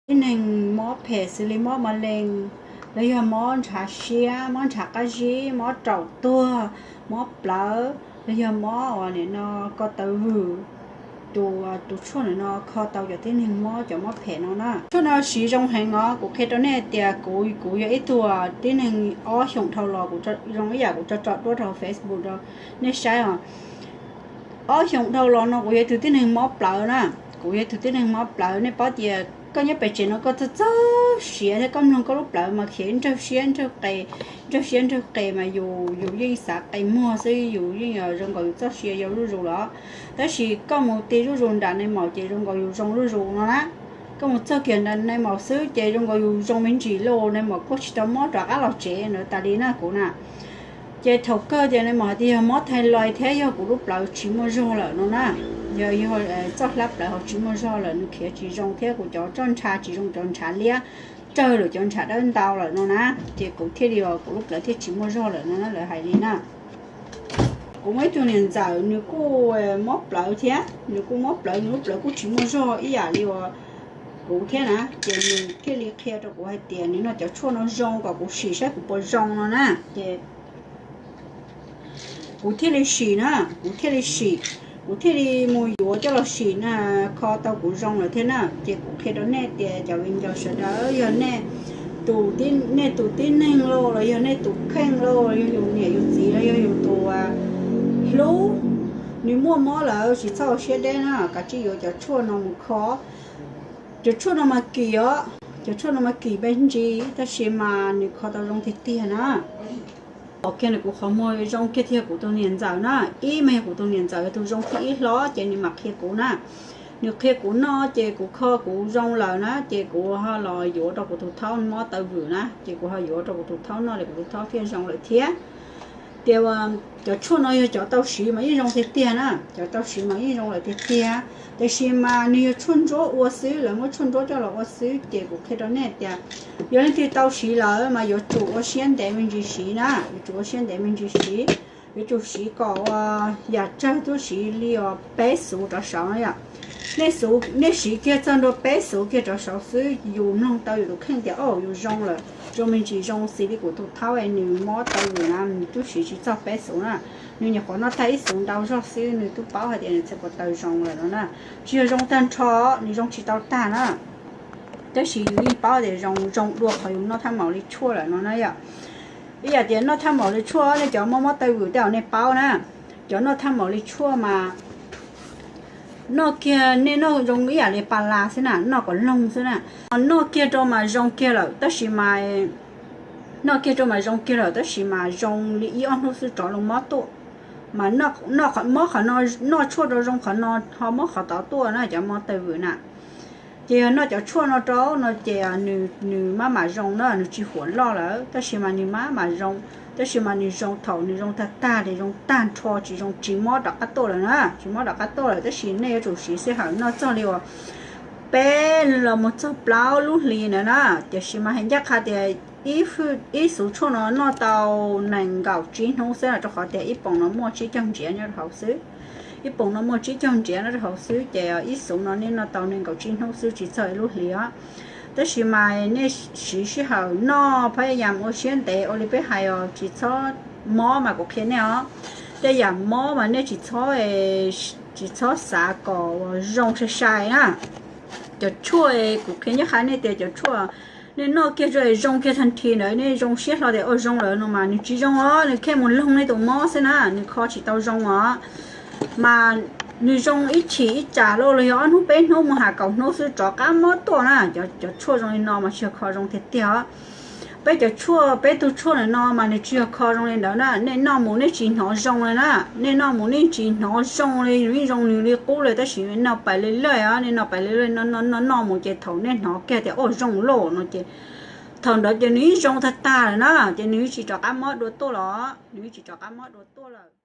Tib neeg mob phem xws li mob ma lees, los yog mob ntshav siab, mob ntshav qab zib, mob raum tuag, mob plawv, los yog mob uas nim no ko taw vwm, tus tus tshuaj nim no kho tau cov tib neeg mob cov mob phem no na. Tshuaj no siv zoo heev os, kuv qhia rau nej tias kuv kuv yog ib tug tib neeg ob xyoos dhau los kuv zoo ib yam kuv tso tso duab rau Facebook rau nej saib os. Ob xyoos dhau los no kuv yog ib tug tib neeg mob plawv na, kuv yog ib tug tib neeg mob plawv. Nej paub tias koj nyob pem tsev no koj txawj txawj siav thiab koj mloog koj lub plawv mas khiav nrawg siab nrawg qe, nrawg siab nrawg qe mas yus yus yeej xav qe muag xwb, yus yeej zoo nkaus yus txoj sia yau zuj zus los. Tab sis koj mus ti zuj zus nram nai maum ces zoo nkaus yus zoo zuj zus no na. Koj mus txog kiag nram nai maum xwb ces zoo nkaus yus zoo me ntsis lauj, nai maum kuj tsis tau mob rov qab los tsev ntawd tas li na kuv na. Ces thaum kawg ces nai maum hais tias yog mob thaij lais thiab yog kuv lub plawv tsis muaj zog lawm no na. Yog yog txoj hlab plawv ho tsis muaj zog lawm nws khiav tsis zoo thiab kuv cov txoj ntshav tsis zoo, cov ntshav liab rawg lawm, cov ntshav dawb ntau lawm no na. Ces kuv thiaj li kuv lub plawv thiaj tsis muaj zog lawm no na, lawv hais li na. Kuv muaj ib tug niam ntxawm nws kuj mob plawv thiab, nws kuj mob plawv, nws lub plawv kuj tsis muaj zog ib yam li uas kuv thiab na. Ces nws thiaj li qhia rau kuv hais tias nws noj cov tshuaj no zoo kom kuv sim saib kuv puas zoo no na. Ces kuv thiaj li sim na, kuv thiaj li sim, kuv thiaj li mus yuav coj los sim na, kho tau kuv zoo lawm thiab na. Ces kuv qhia rau nej tias cov viv ncaus sawv daws, yog nej tus, nej tus tib neeg lauj, los yog nej tus kheej lauj, yog yus niam yus txiv los yog yus tus hlub, nws muaj mob lawm tsis txhob ua siab deb na, kav tsij yuav cov tshuaj no mus kho. Cov tshuaj no mas kim os, cov tshuaj no mas kim me ntsis tab sis mas nws kho tau zoo tiag tiag na. Pom kiag nws kuv qhov muag zoo kiag thiab kuv tus niam ntxawm na. Ib mas yog kuv tus niam ntxawm yog tus zoo thib ib hlo ces nws mam qhia kuv na. Nws qhia kuv noj ces kuv kho kuv zoo lawm na ces kuv ho los yuav rau kuv tus thaub mob taw vwm na, ces kuv ho yuav rau kuv tus thaub noj li kuv tus thaub thiaj zoo lawm thiab. Tias cov tshuaj no yog cov tau siv mas yeej zoo tiag tiag na, cov tau siv mas yeej zoo lawm tiag tiag. Tiam sis mas nws yog tshuaj ntsuab ua xwb, lawv muab tshuaj ntsuab coj los ua xwb. Ces kuv qhia rau nej tias yog leej twg tau siv lawm mas yuav tsum ua siab ntev me ntsis siv na, yuav tsum ua siab ntev me ntsis siv. Yuav tsum siv kom ua yam tsawg twb siv li peb xuv rov saud no yom. Nej siv kiag txog ntua peb xuv kiag rov saud xwb yus mloog tau yus tus kheej tias o yus zoo lawm, zoo me ntsis zoo xws li kuv tus thaub nws mob taw vwm na, nws twb siv tsis txog peb xuv na. Nws nyuam qhuav noj tag ib xuv ntau zog xwb nws twb paub hais tias nws txhais ko taw zoo lawm no na. Tsis yog zoo tag nrho, nws zoo tsis tau tag na. Tab sis yus yeej paub tias zoo, zoo dua qhov yus noj thaj maum li tshuaj lawm no na yom. Ib yam tias noj thaj maum li tshuaj, nej cov mob mob taw vwm tej zaum nej paub na. Cov noj thaj maum li tshuaj mas noj kiag nej noj zoo ib yam li pa las xwb na, noj kom loog xwb na. Noj kiag rau mas zoo kiag lawm tab sis mas, noj kiag rau mas zoo kiag lawm tab sis mas zoo li ib ob hnub xwb rov loo mob tuaj. Mas mob qhov no, noj tshuaj rau zoo qhov no ho mob qhov tod tuaj na cov mob taw vwm na. Ces yog noj cov tshuaj no rau no ces nws maj mam zoo na, nws tsis huam loj lawm tab sis mas nws maj mam zoo. Tab sis mas nws zoo thaum nws zoo tag tag li, zoo tag nrho tsis zoo, tsis mob rov qab tuaj lawm na, tsis mob rov qab tuaj lawm. Tab sis nej yuav tsum siv sij hawm noj txog li uas peb los mus txog plaub lub hlis ntawd na. Tiam sis mas hais ncaj qha tias ib xuv tshuaj no noj tau nees nkaum tsib hnub xwb rau qhov tias ib poom no muaj tsib caug ntsiav nyob rau hauv xwb. Ib poom no muaj tsib caug ntsiav nyob rau hauv xwb ces ib xuv no nej noj tau nees nkaum tsib hnub xwb tsis txog ib lub hlis os. Tab sis mas nej siv sij hawm noj phab yam ua siab ntev ua li peb hais os, tsis txhob, mob mas kuv qhia nej os, tej yam mob mas nej tsis txhob, tsis txhob xav kom zoo sai sai na. Cov tshuaj kuv qhia nyob qha nej tias cov tshuaj nej noj kiag rau zoo kiag tag nrho ntawd nej zoo siab hlo tias ua zoo lawm no mas nws tsis zoo os, nws kheej mus loog nej tus mob xwb na, nws kho tsis tau zoo os. Mas nws zoo ib chim ib tsam los yog ob hnub peb hnub mus ha kaum hnub xwb rov qab mob tuaj na. Cov tshuaj zoo li no mas tsis yog kho zoo tiag tiag os. Peb cov tshuaj, peb tug tshuaj ntawm no mas nws tsis yog kho zoo li ntawd na. Nej noj mus nej tsis hnov zoo li na, nej noj mus nej tsis hnov zoo li, nws yeej zoo nws li qub li tab sis noj pais li lawj os, nej noj pais li lawj, noj noj mus ces thaum nej hnov kiag tias ua zoo lauj no ces thaum ntawd ces nws yeej zoo tag tag lawm na, ces nws yeej tsis rov qab mob dua tuaj los, nws yeej tsis rov qab mob dua tuaj lawm.